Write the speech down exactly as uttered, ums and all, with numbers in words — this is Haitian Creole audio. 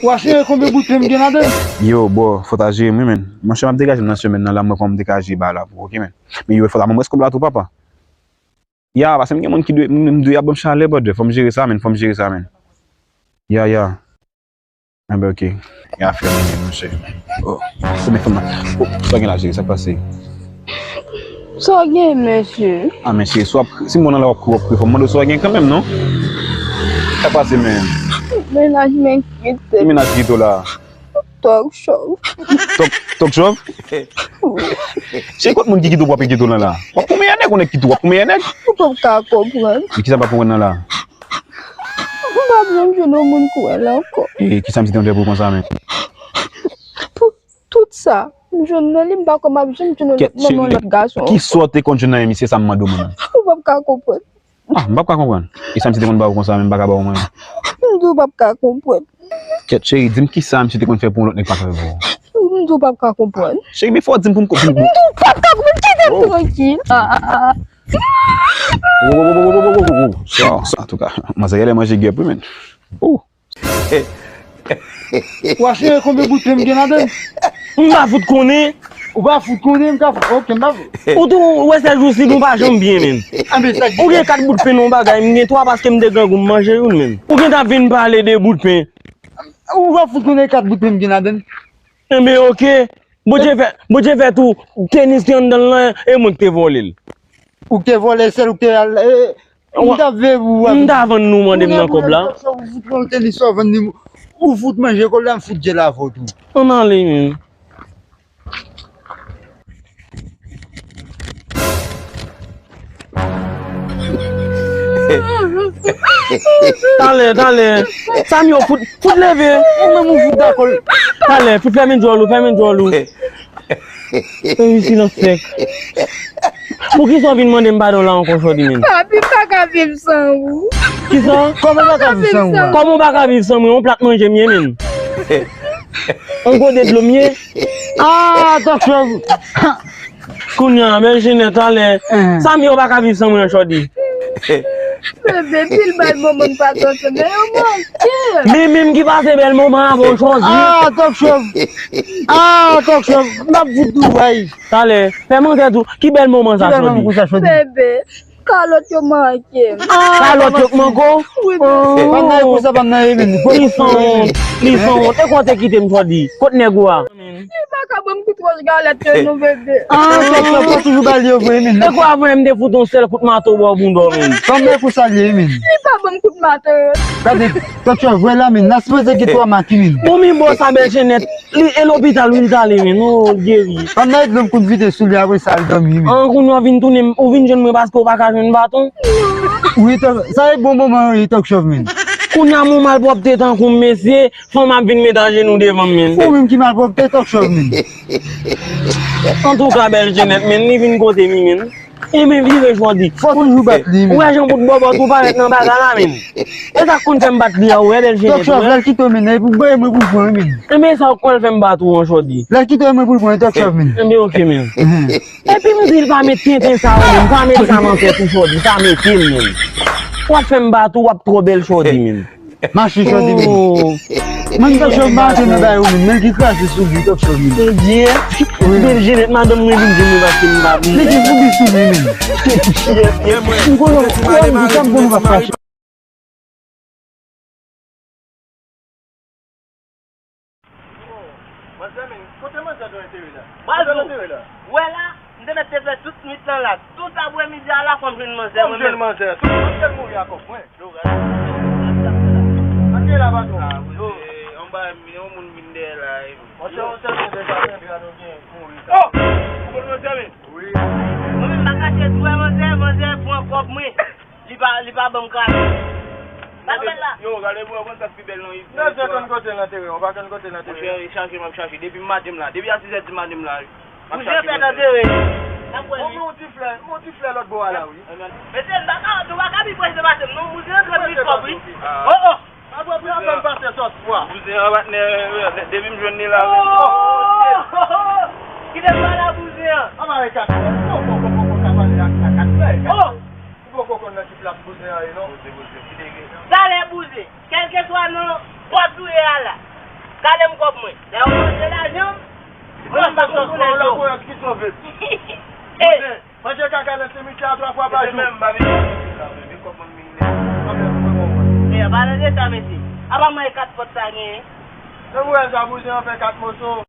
Wa cheri, konbyen bout pen m gen ladan l? Yo, bro, fò ta jere m wi, menn. Monchè, m ap degaje m nan semèn nan la, m wè kòman m te ka jere bagay la pou ou, oke, menn. Men yo, fò ta ban m rès kòb la tou, papa. Ya, paske m gen moun ki dwe, m, m dwe ap ban m chalè, brother. Fò m jere sa, menn, fò m jere sa, menn. Ya, ya. Enben, oke. Gen afè mwen menm, monchè. Oh, se men fanm nan. Oh, sa gen la, cheri, sa k pase? Sa w gen, mesye? Ah, men cheri, si w ap, si m wè w nan la w ap kri, w ap kri, fò m mande w sa w gen kanmenm, non? Sa k pase, men? Mennaj mwen kite m. Ki mennaj ki kite w la? Tòk chòv. Tòk, tòk chòv? Wi. Cheri, kot moun ki kite w pou ap kite w lan la? W ap koumen nèg, ou nèg kite w, w ap koumen nèg? Ou p ap ka konprann. E kisa w p ap konprann lan la? M p ap janm jwenn yon moun kou w la ankò. E kisa misye te konn fè pou ou konsa menm? Pou tout sa, m jwenn nan li, m pa kwè m ap janm jwenn yon lòt nonm, yon lòt gason ankò. Kisa w te konn jwenn nan men misye, sa m mande w mwen menm? Ou p ap ka konprann. Ah, m p ap ka konprann. E sa misye te konn ba ou konsa menm, m pa ka ba ou mwen? M di w p ap ka konprann. Kèt, cheri, di m kisa misye te konn fè pou yon lòt nèg pa ka fè pou ou? M di w p ap ka konprann. Cheri, men fò w di m pou m konprann. M di w p ap ka konprann, kite m trankil. Ah, ah, ah. Wo, wo, wo. Sa, sa, antouka, manzè genlè manje gèp wi, menn. Oh. Wa cheri, konbyen bout pen m gen ladan l? M pa fout konnen. Ou pa fout konnen, m ka fout, oke, m pa fout. Ou tou, ou wè sèl jou si nou pa janm byen, menn. Ah, men sa k... Ou gen kat bout pen nan yon bagay, m gen twa paske m te grangou, m manje youn, menn. Ou gentan ap vin pale de bout pen. Ou pa fout konnen kat bout pen m gen ladan l? Enben, oke. Bondye fè, Bondye fè tou, tenis ki anndan l lan, e mwen ki te vòle l. Ou ki te vòle sèl, ou ki te al, e, m t ap veye pou ou. M ta vann nou, mande m nan kòb la. Ou fout pran tenis sa, ou vann li, ou fout manje kòb la, m fout jel avè w tou. Ann ale, menn. Talè, talè. Samyo, fout, fout leve. Ou menm ou fout dakò. Talè, fout fèmen djòl ou, fèmen djòl ou. Epi silans sèk. Poukisa w vin mande m padon la ankò, Chòdi, menn? Papi, m pa ka viv san ou. Kisa? Kòman w pa ka viv san ou a? Kòman w pa ka viv san mwen? Yon plat manje m ye, menn. Yon gode dlo m ye. Ah, tòk chòv. Kounye a, bèl Jenèt, talè. Samyo pa ka viv san mwen, Chòdi. Bebe, pil bèl moman n pase ansanm, men yo manke. Men menm ki pase bèl moman avè w, Chòdi. Ah, tòk chòv. Ah, tòk chòv. M ap fout nou bay. Talè, fè manzè tou. Ki bèl moman sa, Chòdi? Bebe, kalòt yo manke m. Kalòt yo k manke w? Wi, bebe. Pa nan ekousa, pa nan emin. Li sanwont, li sanwont. E kote kite m, Chòdi? Kot nèg ou a? Li pa ka ban m kout wòch galèt yo non, bebe. Ah, tòk chòv, fò toujou ba l yo vre, men. E kwa vre, m te fout yon sèl kout mato bò bouda w, men. Fanm nan, pou sa l ye, men. Li pa ban m kout mato yo. Gade, tòk chòv, vre la, men. N a sipoze gen twa maki, men. Bon, men bon, sa bèl Jenèt, li, e lopital, wi, l t ale, men. Non, l geri. Fanm nan, e dlo m konn vide sou li, apre sa, l dòmi, men. An, kounye a w vin tounen, ou vin jwenn mwen paske w pa ka jwenn baton? Wi, tòk, sa e bon moman, wi, tòk chòv, men. Kounye a, m yon malpwòpte tankou m, mesye. Fanm ap vin met ajenou devan m, men. Ou menm ki malpwòpte, tòk chòv, men. Antouka, bèl Jenèt, men, li vin kote m, men. E men vire Chòdi. Fò toujou bat li, men. Ou wè jan bout bòbòt ou parèt nan bagay la, men. E sa k konn fè m bat li a, ou wè, bèl Jenèt, ou wè. Tòk chòv, lè l kite w, men, e pou bay mwen pou l pran, men. E men sa w konn fè m bat ou an, Chòdi. Lè l kite w, men pou l pran, tòk chòv, men. E men, oke, men. Epi m di l pa met tenten sa, ou menm, pa met sa nan tèt ou, Chòdi, pa mete l, men. W ap fè m bat ou, w ap twò bèl, Chòdi, men. Mache Chòdi, men. Oh. Mwen, tòk chòv, m pa antre nan bagay ou, men. Men ki kraze sou li, tòk chòv, men. Ebyen, wi. Bèl Jenèt, madanm mwen vin jwenn mwen paske m pa vin. Li ki foubi sou li, men. M konnen, ou wè, m di sa, m konnen w ap fache. Manzè, men, kote manzè dwe entere la? Kote l antere la? Ou wè la, m te mèt te fè tout nwit lan la. Tout aprèmidi a la, fò m jwenn manzè, mwen menm. Fò m jwenn manzè. Sou kote l mouri a kòk mwen. Yo, gade. Antre la, patwon. Yo. Anba, yon moun vin dèyè la, e. Monchè, yon sèl moun deja fè dra nou gen mouri sa. Oh! Ou konn manzè, men? Wi. Mwen menm, m pa kache, ou wè manzè, manzè pran kòb mwen. Li pa, li pa ban m kraze. N ap fè l la. Yo, gade pou w konn sa k pi bèl nan isit. Manzè konn kote l antere, ou pa konn kote l antere. Monchè, e chache m ap chache. Depi maten m la. Depi a sizè di maten m la. M ap chache manzè. Ou fè antere. N ap wè li. Ou ti flè, ou ti flè lòt bò a la, wi. Mesye, m pa ka, nou pa ka pi prese pase m, non. Bouzen an trant mil kòb, wi. Oh, oh. Apre, pou y ap ban m pase sòs pwa. Bouzen an, patnè, depi m jwenn li la, wi. Oh, oh, oh. Kite m pale a bouzen an. An mare kat. Bon, bon, bon, bon, bon, ka pale a, a kat. Oh. Poko konn nan ki plas bouzen an ye, non. Bouzen, bouzen, ki degre. Talè bouzen, kèlkeswa nan pòt ou ye a la. Gade m kòb mwen. Lè yo manje lajan m, mwen pa sòt tounen yo. Bouzen, manje kaka nan simityè a twa fwa pa jou. Mwen menm, m pa vin nan simityè a, men kòb mwen, m vin. E, pa nan leta, mesye. Apa mwen kat pòt sa genyen? Nan mwen sa, bouzen an fè kat moso.